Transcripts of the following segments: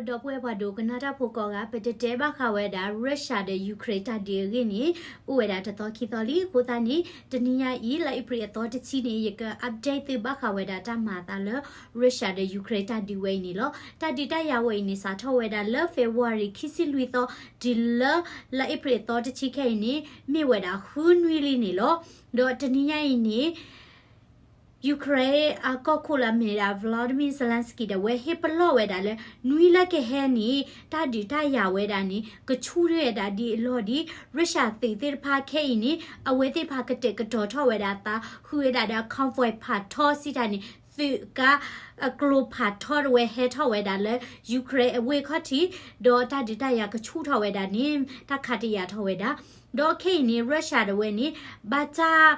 ဒီပုၢ်ဝဲၢ်ပှၤဒိကနၣ်တၢ်ဖိကိးဂၤ ပတတဲဘၣ်ဃးဝဲဒၣ် Russia ဒီး Ukraine တၢ်ဒုးအဂ့ၢ်န့ၣ် အိၣ်ဝဲဒၣ်တသီခံသီလံ. အဃိသတးန့ၣ် တနံၤညါအံၤ လါအ့ဖြ့ၣ်အသီတဆံန့ၣ် ယက update သုဘၣ်ဃးဝဲဒၣ်တၢ်မၤအသးလၢ Russia ဒီး Ukraine တၢ်ဒုးဝဲအံၤန့ၣ်လီၤ. တၢ်ဒုးတၢ်ယၤဝဲအံၤန့ၣ် စးထီၣ်ဝဲဒၣ်လၢ February ခံဆံလွံၢ်သီ တုၤလၢ လါအ့ဖြ့ၣ်အသီတဆံခဲအံၤန့ၣ် မ့ၢ်ဝဲဒၣ်ဃုနွံလံန့ၣ်လီၤ. ဒီးတနံၤညါအံၤန့ၣ် Ukraine အကီၢ်ခိၣ်လၢအမ့ၢ်ဒၣ် Volodymyr Zelensky ဒီးဝဲဟ့ၣ်ပလီၢ်ဝဲဒၣ်လၢ နွံလၢကဟဲန့ၣ် တၢ်ဒုးတၢ်ယၤဝဲဒၣ်န့ၣ် ကဆူၣ်ထီၣ်ဝဲဒၣ်ဒ်အလီၢ်ဒ် Russia သုးသ့ၣ်တဖၣ်ခဲအံၤန့ၣ် အဝဲသ့ၣ်တဖၣ်ကတဲာ်ကတီၤထီၣ်ဝဲဒၣ်အသး ဃုဝဲဒၣ်ဒီး convoy ဖးထီစံးတၢ်န့ၣ် သုးကါအကျိၤဖးထီတဝဲဟဲထီၣ်ဝဲဒၣ်လၢ Ukraine အဝ့ၢ်ခီၣ်ထံး ဒီးတၢ်ဒုးတၢ်ယၤကဆူၣ်ထီၣ်ဝဲဒၣ်န့ၣ် တၢ်ခးတယာ်ထီၣ်ဝဲဒၣ် ဒီးခဲအံၤန့ၣ် Russia တဝဲန့ၣ် ဘၣ်တၢ်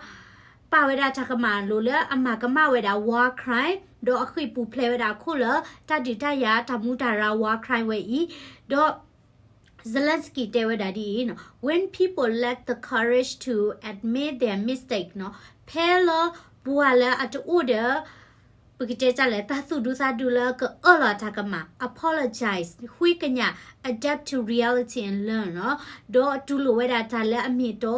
ပာ်ဝဲဒၣ်တၢ်ကမၣ်လိၤလၢအမၤကမၣ်ဝဲဒၣ် war crime ဒီးအဃ့ၢ်ပူၤဖျဲးဝဲဒၣ်အခိၣ်လၢ တၢ်ဒုးတၢ်ယၤ တၢ်မူတၢ်ရၢ war crime ဝဲအံၤ ဒီး Zelensky တဲဝဲဒၣ်ဒ်အံၤနီၤ When people lack the courage to admit their mistake နီၤ ဖဲလၢပှၤလၢအတအိၣ်ဒီး ပကတဲတၢ်လဲၣ် တၢ်သူၣ်ဒူသးဒူလၢကအၢၣ်လီၤတၢ်ကမၣ် apologize ဃ့ကညး adapt to reality and learn နီၤ ဒီးတူၢ်လိာ်ဝဲဒၣ်တၢ်လၢအမ့ၢ်အတီ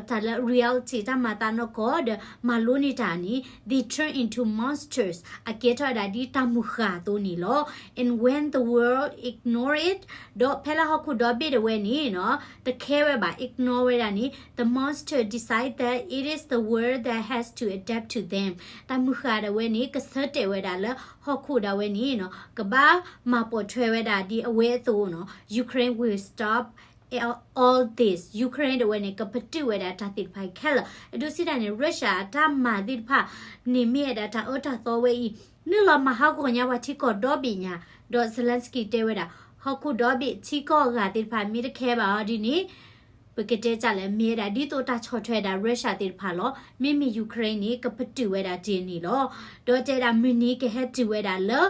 တၢ်လၢ reality တၢ်မၤသးနီၢ်ကီၢ်ဒီး မၤလိန့ၢ်တၢ်န့ၣ် they turn into monsters အကဲထီၣ်ဝဲဒၣ်ဒ်တၢ်မုၢ်ဃၢ်အသိးန့ၣ်လီၤ. And when the world ignore it ဒီးဖဲလၢဟီၣ်ခိၣ်ဒီဘ့ၣ်တဝဲန့ၣ်နီၤ တခဲဝဲဘၣ် ignore ဝဲဒၣ်န့ၣ် the monster decide that it is the world that has to adapt to them တၢ်မုၢ်ဃၢ်ဒၣ်ဝဲန့ၣ် ကဆၢတဲာ်ဝဲဒၣ်လၢဟီၣ်ခိၣ်ဒၣ်ဝဲန့ၣ်နီၤ ကဘၣ်မၤပိာ်ထွဲဝဲဒၣ်ဒ်အဝဲအသိးနီၤ Ukraine will stop all this Ukraine တဝဲန့ၣ် ကပတုာ်ဝဲဒၣ်တၢ်သ့ၣ်တဖၣ်ခဲလၢာ် အဒိစံးတၢ်န့ၣ် Russia အတၢ်မၤသ့ၣ်တဖၣ်န့ၣ်မ့ၢ်ဝဲဒၣ်တၢ်အၢတၢ်သီဝဲအံၤ နုာ်လီၤမၤဟးဂီၤညါပှၤထံကီၢ်ဒီဘ့ၣ်ညါ ဒီး Zelensky တဲဝဲဒၣ် ဟီၣ်ခိၣ်ဒီဘ့ၣ်ထံကီၢ်အဂၤသ့ၣ်တဖၣ်မ့ၢ်တခဲဘၣ်အီၤဒ်န့ၣ် ပကတဲတၢ်လဲၣ် မ့ၢ်ဝဲဒၣ်ဒ်သိးတၢ်ဆီၣ်ထွဲဒၣ် Russia သ့ၣ်တဖၣ်လီၤ. မ့မ့ၢ် Ukraine န့ၣ် ကပတုာ်ဝဲဒၣ်တ့ၢ်န့ၣ်လီၤ. ဒီးတဲဒၣ်မုၢ်နံၤကဟဲတုၤဝဲဒၣ်လၢ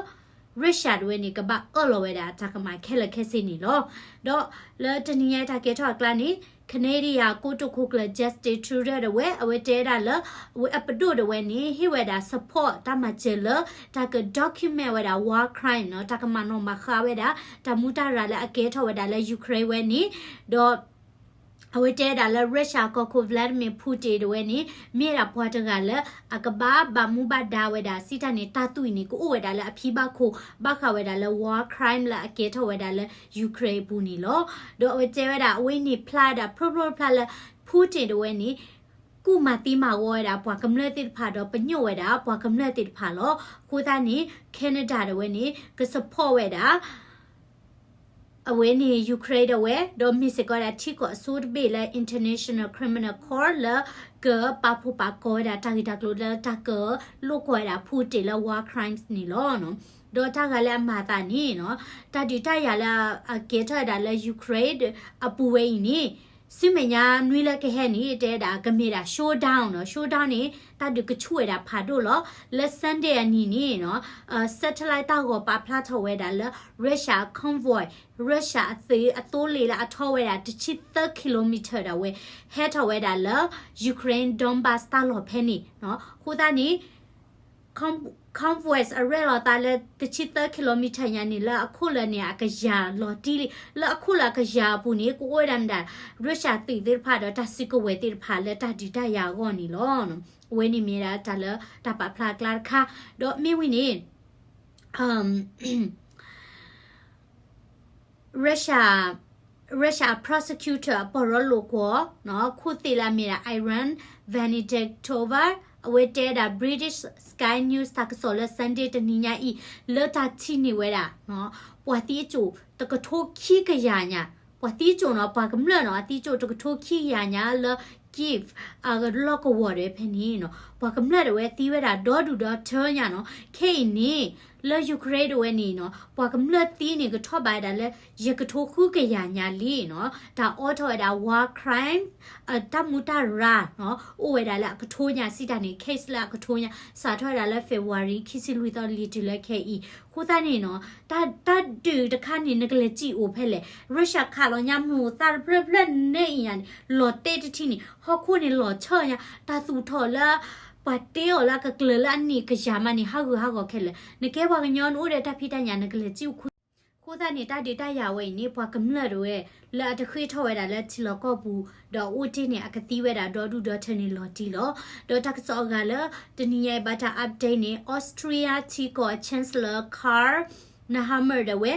Russia တဝဲန့ၣ် ကဘၣ်အၢၣ်လီၤဝဲဒၣ်တၢ်ကမၣ်ခဲလၢာ်ခဲဆ့န့ၣ်လီၤ. ဒီးလၢတနံၤညါတၢ်ကဲထီၣ်အကျါန့ၣ် Canadian ကိတိာ်ခိၣ်ကျၢၢ် Justin Trudeau တဝဲ အဝဲတဲဒၣ်လၢ အဝဲအပဒိၣ်တဝဲန့ၣ် ဟ့ၣ်ဝဲဒၣ် support တၢ်မၤစၢၤလၢ တၢ်က document ဝဲဒၣ် war crime နီၤ တၢ်ကမၤနီၣ်မၤဃါဝဲဒၣ် တၢ်မူတၢ်ရၢ်လၢအကဲထီၣ်ဝဲဒၣ်လၢ Ukraine ဝဲန့ၣ် ဒီး အဝဲတဲဒၣ်လၢ Russia ကီၢ်ခိၣ် Vladimir Putin တဝဲန့ၣ် မ့ၢ်ဒၣ်ပှၤတဂၤလၢ အကဘၣ်ဘၣ်မူဘၣ်ဒါဝဲဒၣ် စံးတၢ်န့ၣ် တၢ်သွံၣ်အံၤန့ၣ် ကအိၣ်ဝဲဒၣ်လၢအဖံဘၣ်ခိၣ် ဘၣ်ဃးဝဲဒၣ်လၢ war crime လၢအကဲထီၣ်ဝဲဒၣ်လၢ Ukraine အပူၤန့ၣ်လီၤ. ဒီးအဝဲတဲဝဲဒၣ် အဝဲန့ၣ်ဖျါဒၣ် ဖျိဖျိဖျါလၢ Putin တဝဲန့ၣ် ကူၣ်မၤသံမၤဂီၤဝဲဒၣ် ပှၤကမျၢၢ်သ့ၣ်တဖၣ်ဒီး ပညိၣ်ဝဲဒၣ် ပှၤကမျၢၢ်သ့ၣ်တဖၣ်လီၤ. အဃိသတးန့ၣ် Canada တဝဲန့ၣ် က support ဝဲဒၣ် အဝဲန့ၣ် Ukraine တဝဲ ဒီးမ့ၢ်စ့ၢ်ကီးဒၣ်ထံကီၢ်အဆိတဘ့ၣ်လၢ International Criminal Court လၢကပာ်ဖှိၣ်ပာ်ကီၤဝဲဒၣ် တၢ်ဂ့ၢ်တၢ်ကျိၤလၢ တၢ်ကလိာ်ကွီၢ်ဝဲဒၣ် Putin လၢ war crimes န့ၣ်လီၤ. ဒီးတၢ်ဂၤလၢအမၤအသးန့ၣ်နီၤ တၢ်ဒုးတၢ်ယၤလၢအကဲထီၣ်ဝဲဒၣ်လၢ Ukraine အပူၤဝဲအံၤန့ၣ် ဆူမဲာ်ညါနွံလၢကဟဲန့ၣ် တဲဒၣ်ကမ့ၢ်ဒၣ် showdown နီၤ showdown န့ၣ် တၢ်ဒုးကဆူၣ်ဝဲဒၣ်ဖးဒိၣ်လီၤ. လၢ Sunday အနံၤန့ၣ်နီၤ satellite တၢ်ဂီၤပာ်ဖျါထီၣ်ဝဲဒၣ်လၢ Russia convoy Russia အသုးအသိလ့ၣ်လၢအထီဝဲဒၣ် တဆံသၢ kilometer ဒၣ်ဝဲ ဟဲထီၣ်ဝဲဒၣ်လၢ Ukraine Donbas တၢ်လီၢ်ဖဲန့ၣ်နီၤ အဃိသတးန့ၣ် con- convoys အရဲၣ်လီၤသးလၢ တဆံသၢ kilometer ညါန့ၣ် လၢအခိၣ်လၢာ်န့ၣ် အကယၤလီၤတံၢ်လံ လၢအခိၣ်လၢာ်အကယၤအပူၤန့ၣ် ကအိၣ်ဝဲဒၣ်မ့ၢ်ဒၣ် Russia သုးသ့ၣ်တဖၣ်ဒီး တၢ်စုကဝဲၤသ့ၣ်တဖၣ်လၢတၢ်ဒုးတၢ်ယၤအဂီၢ်န့ၣ်လီၤ. အဝဲန့ၣ်မ့ၢ်ဒၣ်တၢ်လၢတၢ်ပာ်ဖျါအကျါတခါ ဒီးမ့ၢ်ဝံၤန့ၣ် Russia Russia prosecutor အပီၢ်ရီလိာ်ကွီၢ် ခိၣ်သ့ၣ်လၢအမ့ၢ်ဒၣ် Iryna Venediktova အဝဲတဲဒၣ် British Sky News တၢ်ကစီၣ်လၢ Sunday တနံၤညါအံၤ လၢတၢ်ထံၣ်န့ၢ်ဝဲဒၣ် ပှၤသံအစိၣ်တကထိခံကယၤညါ ပှၤသံအစိၣ်နီၤ ပှၤကမျၢၢ်နီၤ အသံအစိၣ်တကထိခံကယၤညါလၢ Kyiv အလီၢ်ကဝီၤဒၣ်ဝဲဖဲန့ၣ်နီၤ ပှၤကမျၢၢ်ဒၣ်ဝဲသံဝဲဒၣ်ဒီဒူၣ်ဒီထၢညါနီၤ ခဲအံၤန့ၣ် လၢ Ukraine ဒၣ်ဝဲန့ၣ်နီၤ ပှၤကမျၢၢ်သံန့ၣ် ကထီၣ်ဘးဝဲဒၣ်လၢ ယဲၢ်ကထိဃုကယၤညါလံနီၤ တၢ်အိးထီၣ်ဝဲဒၣ် war crime တၢ်မူတၢ်ရၢ်နီၤ အိၣ်ဝဲဒၣ်လၢအကထိညါ စံးတၢ်န့ၣ် case လၢအကထိညါ စးထီၣ်ဝဲဒၣ်လၢ February ခံဆံလွံၢ်သီလံၤတုၤလၢခဲအံၤ အဃိသတးန့ၣ်နီၤ တၢ်ဒုးတခါန့ၣ် နကလဲၤစံၣ်အိၣ်ဖဲလဲၣ် Russia ခးလီၤညါမိၢ်သၣ်တဖျၢၣ်ဖျၢၣ်န့ၣ်အံၤညါန့ၣ် လီၤတဲာ်တထံၣ်န့ၣ် ဟီၣ်ခိၣ်န့ၣ်လီၤဆၢညါ တၢ်သူၣ်ထီၣ်လၢ ပှၤတ့အီၤလၢအကကျၢၤလၢအနံၣ်ကယၤမးန့ၣ် ဟးဂူာ်ဟးဂီၤခဲလၢာ် နကဲပှၤကညီနအိၣ်ဒီးတၢ်ဖံးတၢ်ညၣ် နကလဲၤစံၣ်အိၣ်ခိၣ် အဃိသတးန့ၣ် တၢ်ဒုးတၢ်ယၤဝဲအံၤန့ၣ် ပှၤကမျၢၢ်တဝဲ လၢအတဃ့ၢ်ထီၣ်ဝဲဒၣ်လၢထံလီၢ်ကီၢ်ပူၤ ဒီးအိၣ်တ့ၢ်န့ၣ် အကသံဝဲဒၣ်ဒီဒူၣ်ဒီထၢန့ၣ်လီၤတံၢ်လီၤ. ဒီးတၢ်ကစီၣ်အဂၤလၢ တနံၤညါအံၤဘၣ်တၢ် update န့ၣ် Austria ထံကီၢ် Chancellor Karl Nehammer ဒၣ်ဝဲ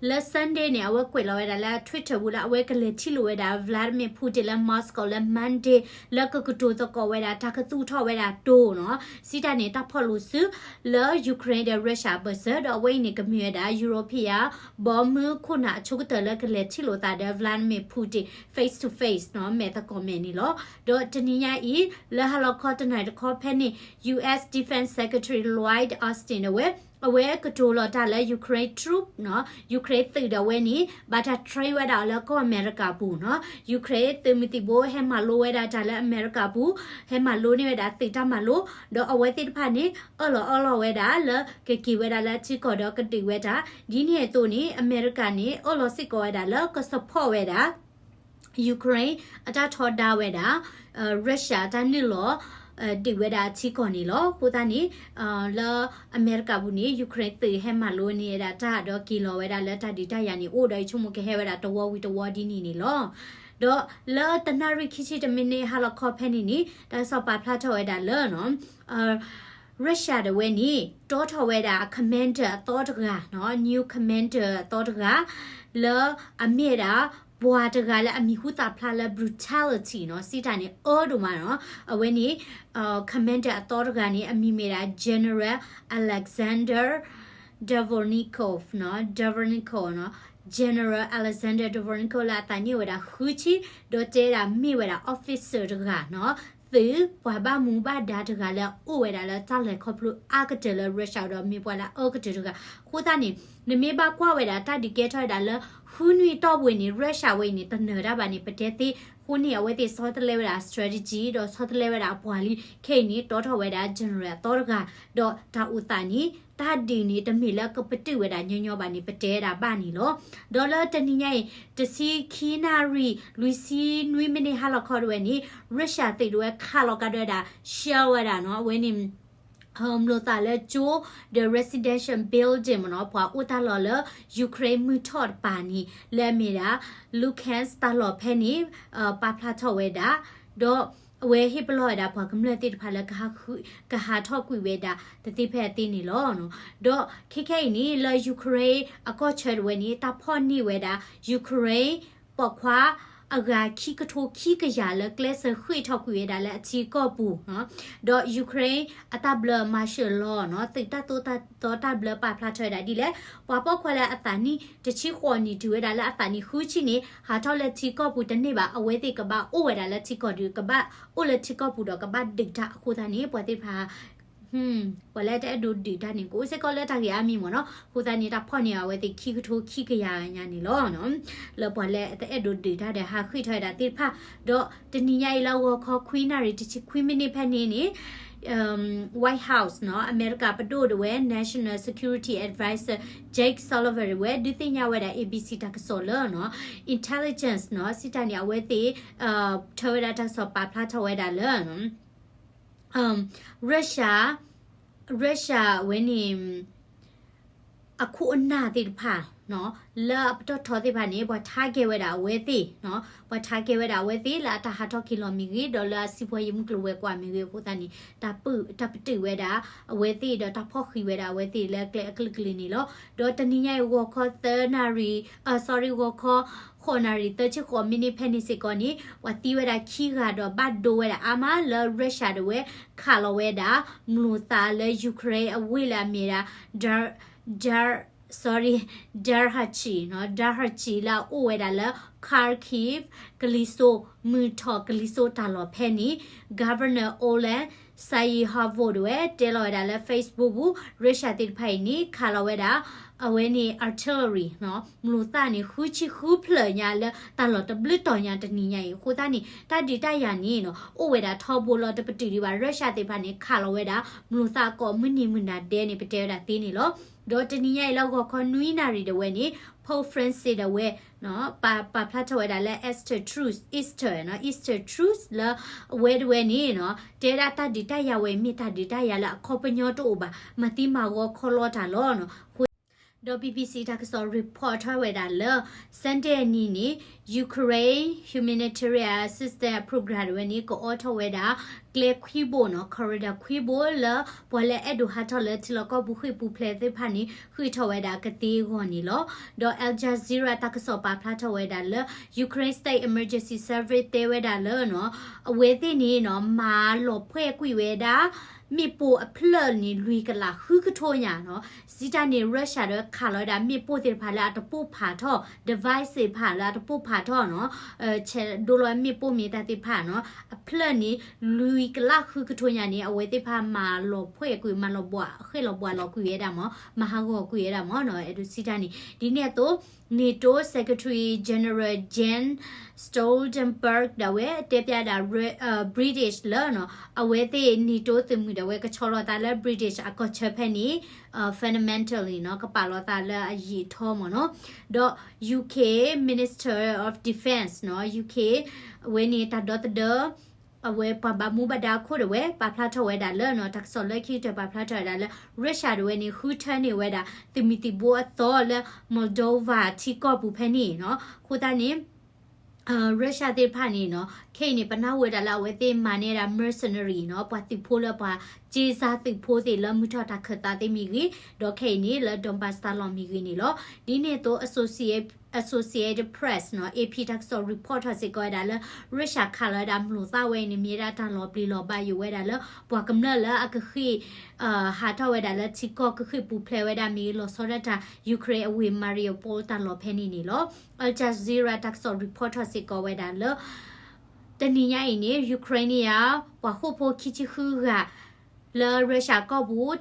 လၢ Sunday န့ၣ် အဝဲကွဲးလီၤဝဲဒၣ်လၢ Twitter ပူၤလၢအဝဲကလဲၤထံၣ်လိာ်ဝဲဒၣ် Vladimir Putin လၢ Moscow လၢ Monday လၢကကတိၤသကိးဝဲဒၣ် တၢ်ကသူၣ်ထီၣ်ဝဲဒၣ်တိၤနီၤ စံးတၢ်န့ၣ် တၢ်ဖီၣ်လိာ်စု လၢ Ukraine ဒီး Russia အဘၢၣ်စၢၤ ဒီးအဝဲအံၤန့ၣ် ကမ့ၢ်ဝဲဒၣ် European ဘီမုၢ်ခိၣ်နၢ်အဆိကတၢၢ်လၢကလဲၤထံၣ်လိာ်သးဒီး Vladimir Putin face to face နီၤ မဲာ်သကိးမဲာ်န့ၣ်လီၤ. ဒီးတနံၤညါအံၤ လၢဟါလီၤခီတနၣ်ရံၣ်တခီဖဲန့ၣ် U S Defense Secretary Lloyd Austin ဒၣ်ဝဲ အဝဲကတိၤလီၤတၢ်လၢ Ukraine troop နီၤ Ukraine သုးဒၣ်ဝဲန့ၣ် ဘၣ်တၢ် train ဝဲဒၣ်အီၤလၢကီၢ်အမဲရကၤပူၤနီၤ Ukraine သုးမုၢ်သံၣ်ဘိဟဲမၤလိဝဲဒၣ်တၢ်လၢအမဲရကၤပူၤ ဟဲမၤလိန့ၢ်ဝဲဒၣ်သုးတၢ်မၤလိ ဒီးအဝဲသ့ၣ်တဖၣ်န့ၣ် အၢၣ်လီၤအီလီၤဝဲဒၣ်လၢကက့ၤဝဲဒၣ်လၢထံကီၢ်ဒီးကဒုးဝဲတၢ် ဒ်န့ၣ်အသိးန့ၣ် အမဲရကၤန့ၣ် အၢၣ်လီၤစ့ၢ်ကီးဝဲဒၣ်လၢက support ဝဲဒၣ် Ukraine အတၢ်ထီဒါဝဲဒၣ် Russia အတၢ်နုာ်လီၤ ဒုးဝဲဒၣ်အထံကီၢ်န့ၣ်လီၤ. အဃိသတးန့ၣ် လၢအမဲရကၤပူၤန့ၣ် Ukraine သုးဟဲမၤလိန့ၢ်ဝဲဒၣ်တၢ်ဒီးက့ၤလီၤဝဲဒၣ်လၢတၢ်ဒုးတၢ်ယၤန့ၣ် အိၣ်ဒီးယဆိကမိၣ်ကဟဲဝဲဒၣ်တဝီဝံၤတဝီဒ်န့ၣ်န့ၣ်လီၤ. ဒီးလၢတနၣ်ရံၣ်ခံဆံတမံးနံးဟါလီၤခီဖဲန့ၣ်န့ၣ် တၢ်ကစီၣ်ပာ်ဖျါထီၣ်ဝဲဒၣ်လၢ Russia ဒၣ်ဝဲန့ၣ် တီထီၣ်ဝဲဒၣ်အ commander အသီတဂၤနီၤ new commander အသီတဂၤ လၢအမ့ၢ်ဝဲဒၣ် ပှၤတဂၤလၢအမံၤဟူသၣ်ဖျါလၢ brutality နီၤ စံးတၢ်န့ၣ် အၢဒိၣ်မးနီၤ အဝဲန့ၣ် commander အသီတဂၤန့ၣ် အမံၤမ့ၢ်ဒၣ် General Alexander Dvornikov နီၤ Dvornikov နီၤ General Alexander Dvornikov လၢအသးနံၣ်အိၣ်ဝဲဒၣ်ဃုဆံ ဒီးတဲဒၣ်မ့ၢ်ဝဲဒၣ် officer တဂၤနီၤ သုးပှၤဘၣ်မူဘၣ်ဒါတဂၤလၢအအိၣ်ဝဲဒၣ်လၢတၢ်လဲၤခီဖျိအါကတၢၢ်လၢ Russia ဒီးမ့ၢ်ပှၤလၢအအၢကတၢၢ်တဂၤ အဃိသတးန့ၣ် နမ့ၢ်ဘၣ်ကွၢ်ဝဲဒၣ်တၢ်ဒုးကဲထီၣ်ဝဲဒၣ်လၢ ဃုနွံတီၢ်ပူၤန့ၣ် Russia ဝဲအံၤန့ၣ် တနၢၤတၢ်ဘၣ်န့ၣ် ပတဲသ့ အဃိန့ၣ် အဝဲသ့ၣ်ဆီတလဲဝဲဒၣ် strategy ဒီးဆီတလဲဝဲဒၣ်အပှၤလံ ခဲအံၤန့ၣ် တီထီၣ်ဝဲဒၣ် general အသီတဂၤ ဒီးတၢ်အိၣ်သးန့ၣ် တၢ်ဒုးန့ၣ် တမ့ၢ်လၢကပတုာ်ဝဲဒၣ်ညီညီဘၣ်န့ၣ် ပတဲဒၣ်ဘၣ်န့ၣ်လီၤ. ဒီးလၢတနံၤညါအံၤ တဆံခံနၣ်ရံၣ် လွံၢ်ဆံနွံမံးနံးဟါလီၤခီတဝဲန့ၣ် Russia သုးတဝဲခးလီၤကဒီးဝဲဒၣ် shell ဝဲဒၣ်နီၤ အဝဲန့ၣ် မျိာ်သၣ်လၢကၠိ ဒီး residential building မ့ၢ်နီၤ ပှၤအိၣ်တၢ်လီၢ်လၢ Ukraine မုၢ်ထီၣ်တပၤန့ၣ် လၢအမ့ၢ်ဒၣ် Luhansk တၢ်လီၢ်ဖဲန့ၣ် ပာ်ဖျါထီၣ်ဝဲဒၣ် ဒီးအဝဲဟ့ၣ်ပလီၢ်ဝဲဒၣ်ပှၤကမျၢၢ်သ့ၣ်တဖၣ်လၢ ကဟးထီၣ်ကွံာ်ဝဲဒၣ်တသ့ဖဲအသ့န့ၣ်လီၤ. ဒီးခဲခဲအံၤန့ၣ် လၢ Ukraine အကီၢ်ဆၢတဝဲန့ၣ် တၢ်ဖီၣ်န့ၢ်ဝဲဒၣ် Ukraine ပိာ်ခွါအဂၤခံကထိခံကယၤလၢကျဲးစၢးဃ့ၢ်ထီၣ်ကွံာ်ဝဲဒၣ်လၢအထံကီၢ်ပူၤနီၤ, ဒီး Ukraine အတၢ်ဘျၢ martial law နီၤ, သုးတၢ်သိၣ်တၢ်သီတၢ်ဘျၢပာ်ဖျါထီၣ်ဝဲဒၣ်ဒ်လဲၣ်, ပှၤပိာ်ခွါလၢအသးနံၣ်တဆံဃိးနံၣ်တုၤဝဲဒၣ်လၢအသးနံၣ်ဃုဆံန့ၣ် ဟးထီၣ်လၢထံကီၢ်ပူၤတန့ၢ်ဘၣ်, အဝဲသ့ၣ်ကဘၣ်အိၣ်ဝဲဒၣ်လၢထံကီၢ်ဒီး ကဘၣ်အိၣ်လၢထံကီၢ်ပူၤဒီးကဘၣ်ဒုးတၢ်အဃိသတးန့ၣ် ပှၤသ့ၣ်တဖၣ် ပှၤလၢတအဲၣ်ဒိးဒုးတၢ်န့ၣ် ကအိၣ်စ့ၢ်ကီးလၢတၢ်ဂ့ၢ်အါမံၤမ့ၢ်နီၤ, အဃိသတးန့ၣ် တၢ်ဖီၣ်န့ၢ်အဝဲသ့ၣ်ခံကထိခံကယၤညါန့ၣ်လီၤ. လၢပှၤလၢတအဲၣ်ဒိးဒုးတၢ်ဒီးဟးဃ့ၢ်ထီၣ်ဝဲဒၣ်သ့ၣ်တဖၣ်, ဒီးတနံၤညါအံၤလၢဂီၤခီခွံနၣ်ရံၣ်တဆံခွံမံးနံးဖဲန့ၣ်န့ၣ် White House နီၤ, အမဲရကၤပဒိၣ်ဒၣ်ဝဲ National Security Adviser Jake Sullivan ဒၣ်ဝဲ ဒုးသ့ၣ်ညါဝဲဒၣ် A B C တၢ်ကစီၣ်လၢ intelligence နီၤ, စံးတၢ်န့ၣ် အဝဲသ့ၣ် ထၢဝဲဒၣ်တၢ်ကစီၣ်ပာ်ဖျါထီၣ်ဝဲဒၣ်လၢ Russia, Russia ဝဲန့ၣ် အခိၣ်အနၢ်သ့ၣ်တဖၣ် လၢအပတီၢ်ထီသ့ၣ်တဖၣ်န့ၣ် ပှၤ target ဝဲဒၣ်အဝဲသ့ၣ်, ပှၤ target ဝဲဒၣ်အဝဲသ့ၣ်လၢအတၢ်ဟးထီၣ်က့ၤလီၤမ့ၢ်ဂ့ၤ, ဒီးလၢအစံးပှၤယံၤမုၢ်ကျိၤဝဲၤကွာ်မ့ၢ်ဂ့ၤအဃိသတးန့ၣ် တၢ်ပတုာ်ဝဲဒၣ်အဝဲသ့ၣ် ဒီးတၢ်ဖီၣ်ဃံးဝဲဒၣ်အဝဲသ့ၣ်လၢကျဲအကလုာ်ကလုာ်န့ၣ်လီၤ. ဒီးတနံၤညါအံၤဂီၤခီသၢနၣ်ရံၣ်, sorry, ဂီၤခီ ဃိးနၣ်ရံၣ်သၢဆံဃိးမံးနံးဖဲန့ၣ်စ့ၢ်ကီးန့ၣ် ပှၤသံဝဲဒၣ်ခံဂၤဒီးဘၣ်ဒိဝဲဒၣ်အါမးလၢ Russia ဒၣ်ဝဲ ခးလီၤဝဲဒၣ် မျိာ်သၣ်လၢ Ukraine အဝ့ၢ်လၢအမ့ၢ်ဒၣ် Dar, Dar, sorry, Derhachi နီၤ, Derhachi လၢအအိၣ်ဝဲဒၣ်လၢ Kharkiv ကလံၤစိး မုၢ်ထီၣ်ကလံၤစိးတၢ်လီၢ်ဖဲန့ၣ် Governor Oleh Syedhavo ဒၣ်ဝဲ တဲလီၤဝဲဒၣ်လၢ Facebook ပူၤ Russia သ့ၣ်တဖၣ်အံၤန့ၣ် ခးလီၤဝဲဒၣ် အဝဲန့ၣ် artillery နီၤ, မျိာ်သၣ်န့ၣ် ဃုဆံဃုဖျၢၣ်ညါလၢတၢ်လီၢ်တဘျုးတီၤညါတနံၤညါအံၤ အဃိသတးန့ၣ် တၢ်ဒုးတၢ်ယၤန့ၣ်နီၤ အိၣ်ဝဲဒၣ်ထီဘိလီၤတပတုာ်ဒံးဘၣ် Russia သ့ၣ်တဖၣ်န့ၣ် ခးလီၤဝဲဒၣ် မျိာ်သၣ်ကိးမုၢ်နံၤမုၢ်နၤဒဲးန့ၣ် ပတဲဝဲဒၣ်သ့န့ၣ်လီၤ. ဒီးတနံၤညါအံၤလၢဂီၤခီနွံနၣ်ရံၣ်ဒၣ်ဝဲန့ၣ် Pope Francis ဒၣ်ဝဲ ပာ်ဖျါထီၣ်ဝဲဒၣ်လၢ Easter Truth, Easter နီၤ, Easter Truth လၢအဝဲဒၣ်ဝဲန့ၣ်နီၤ တဲဒၣ်တၢ်ဒုးတၢ်ယၤဝဲအံၤ မ့ၢ်တၢ်ဒုးတၢ်ယၤလၢအခီပညီတအိၣ်ဘၣ်, မၤသံမၤဂီၤခီလီတၢ်လီၤ. ဒီး BBC တၢ်ကစီၣ် report ထီၣ်ဝဲဒၣ်လၢ Sunday အနံၤန့ၣ် Ukraine humanitarian assistance program တဝဲန့ၣ် ကအိးထီၣ်ဝဲဒၣ် ကျဲခွံဘိနီၤ corridor ခွံဘိလၢ ပှၤလၢအဲၣ်ဒိးဟးထီၣ်လၢထံလီၢ်ကီၢ်ပူၤဃ့ၢ်ပူၤဖျဲးသ့ၣ်တဖၣ်န့ၣ် ဃ့ၢ်ထီၣ်ဝဲဒၣ်ကသ့အဂီၢ်န့ၣ်လီၤ. ဒီး Al Jazeera တၢ်ကစီၣ်ပာ်ဖျါထီၣ်ဝဲဒၣ်လၢ Ukraine State Emergency Service တဲဝဲဒၣ်လၢနီၤ အဝဲသ့ၣ်န့ၣ်နီၤ မၤလီၤဖှဲကွံာ်ဝဲဒၣ် မ့ၣ်ပိၢ်အဖျၢၣ်န့ၣ် လွံၢ်ကလးဃုကထိညါနီၤ. စံးတၢ်န့ၣ် Russia ဒီးခးလီၤဝဲဒၣ်မ့ၣ်ပိၢ်သ့ၣ်တဖၣ်လၢအတပိၢ်ဖးထီၣ် device သ့ၣ်တဖၣ်လၢအတပိၢ်ဖးထီၣ်နီၤ ဆဲးဒိလီၤမ့ၣ်ပိၢ်မ့ၢ်တၢ်သ့ၣ်တဖၣ်နီၤ အဖျၢၣ်န့ၣ် လွံၢ်ကလးဃုကထိညါန့ၣ် အဝဲသ့ၣ်တဖၣ်မၤလီၤဖှဲကွံာ် မၤလီၤဘှါ ဃ့ၢ်လီၤဘှါလီၤကွံာ်ဝဲဒၣ်မး မၤဟးဂီၤကွံာ်ဝဲဒၣ်မးနီၤ အဲၣ်ဒိးစံးတၢ်န့ၣ် ဒ်န့ၣ်အသိး NATO Secretary General Jens Stoltenberg ဒၣ်ဝဲတဲဖျါဒၣ် British လၢနီၤ အဝဲသ့ၣ် NATO သုးမုၢ်ဒၣ်ဝဲကဆီလီၤသးလၢ British အကီၢ်ဆၢဖဲန့ၣ် fundamentally နီၤ ကပာ်လီၤသးလၢအယံာ်ထီမးနီၤ ဒီး UK Minister of Defence နီၤ UK အဝဲန့ၣ်တၢ်ဒီသဒၢ အဝဲပှၤဘၣ်မူဘၣ်ဒါအခိၣ်ဒၣ်ဝဲ ပာ်ဖျါထီၣ်ဝဲဒၣ်လၢနီၤ တၢ်ကစီၣ်လၢခံကတၢၢ်ပာ်ဖျါထီၣ်ဝဲဒၣ်လၢ Russia ဒၣ်ဝဲန့ၣ် ဃုထၢန့ၢ်ဝဲဒၣ် သုးမုၢ်သံၣ်ဘိအသီလၢ Moldova ထံကီၢ်ပူၤဖဲန့ၣ်နီၤ အဃိသတးန့ၣ် Russia သ့ၣ်တဖၣ်န့ၣ်နီၤ ခဲအံၤန့ၣ် ပနၢ်ဟူဝဲဒၣ်လၢအဝဲသ့ၣ်မၤန့ၢ်ဝဲဒၣ် mercenary နီၤ ပှၤသုးဖိလၢပှၤ က့စါသုးဖိသ့ၣ်လၢမုၢ်ထီၣ်တၢ်ခၢၣ်သးသ့ၣ်မ့ၢ်ဂ့ၤ ဒီးခဲအံၤန့ၣ် လၢ Donbas တၢ်လီၢ်မ့ၢ်ဂ့ၤန့ၣ်လီၤ. ဒ်န့ၣ်အသိး Associated Press နီၤ AP တၢ်ကစီၣ် report ထီၣ်စ့ၢ်ကီးဝဲဒၣ်လၢ Russia ခးလီၤဝဲဒၣ်မျိာ်သၣ်ဝဲအံၤန့ၣ် မ့ၢ်ဝဲဒၣ်တၢ်လီၤပျံၤလီၤဘၣ်ယိၣ်ဝဲဒၣ်လၢ ပှၤကမျၢၢ်လၢအကဃ့ၢ် ဟးထီၣ်ဝဲဒၣ်လၢထံကီၢ်ကဃ့ၢ်ပူၤဖျဲးဝဲဒၣ်မ့ၢ်ဂ့ၤ လီၤဆီဒၣ်တၢ် Ukraine အဝ့ၢ် Mariupol တၢ်လီၢ်ဖဲန့ၣ်န့ၣ်လီၤ. Al Jazeera တၢ်ကစီၣ် report ထီၣ်စ့ၢ်ကီးဝဲဒၣ်လၢ တနံၤညါအံၤန့ၣ် Ukraine န့ၣ်ယါ ပှၤဃိၣ်ဖိခံဆံဃုဂၤ လၢ Russia ကီၢ်ပူၤ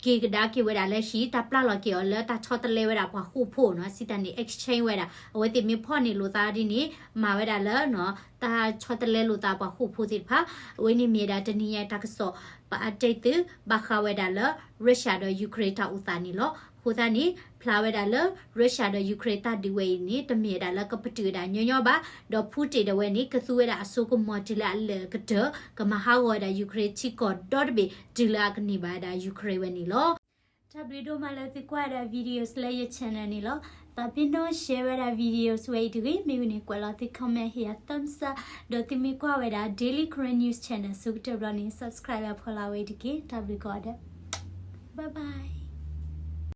က့ၤကဒါက့ၤဝဲဒၣ်လၢဟံၣ် တၢ်ပျၢ်လီၤက့ၤအီၤလၢတၢ်ဆီတလဲဝဲဒၣ်ပှၤဃိၣ်ဖိနီၤ စံးတၢ်န့ၣ် exchange ဝဲဒၣ် အဝဲသ့ၣ်မ့ၢ်ဖီၣ်န့ၢ်လိာ်သးဒ်န့ၣ် မၤဝဲဒၣ်လၢ တၢ်ဆီတလဲလိာ်သးပှၤဃိၣ်ဖိသ့ၣ်တဖၣ် အဝဲန့ၣ်မ့ၢ်ဝဲဒၣ်တနံၤညါတၢ်ကစီၣ် ပ update သု ဘၣ်ဃးဝဲဒၣ်လၢ Russia ဒီး Ukraine တၢ်အိၣ်သးန့ၣ်လီၤ. အဃိသတးန့ၣ် ဖျါဝဲဒၣ်လၢ Russia ဒီး Ukraine တၢ်ဒုးဝဲအံၤန့ၣ် တမ့ၢ်ဝဲဒၣ်လၢကပတုာ်ဝဲဒၣ်ညီညီဘၣ်, ဒီး Putin ဒၣ်ဝဲန့ၣ် ကသူဝဲဒၣ်အစိကမီၤတုၤလၢအလၢာ်ကတၢၢ် ကမၤဟးဂီၤဝဲဒၣ် Ukraine ထံကီၢ်ဒီတဘ့ၣ် တုၤလၢအကန့ၢ်ဘၣ်ဝဲဒၣ် Ukraine ဝဲန့ၣ်လီၤ. တၢ်ဘျုးဒိၣ်မးလၢသုကွၢ်ဝဲဒၣ် videos လၢယ channel န့ၣ်လီၤ. သးပ့ၤနီၣ် share ဝဲဒၣ် videos ဝဲအံၤတဂ့ၤ, မ့ၢ်ဝံၤန့ၣ် ကွဲးလီၤသု comment ဟ့ၣ်ယၤ thumbs up, ဒီးသုမ့ၢ်ကွၢ်ဝဲဒၣ် Daily Karen News Channel အဆိကတၢၢ်ဘျီန့ၣ် subscribe လၢဖီလာ်ဝဲအံၤတက့ၢ်. တၢ်ဘျုးကိးဂၤဒဲး, bye bye.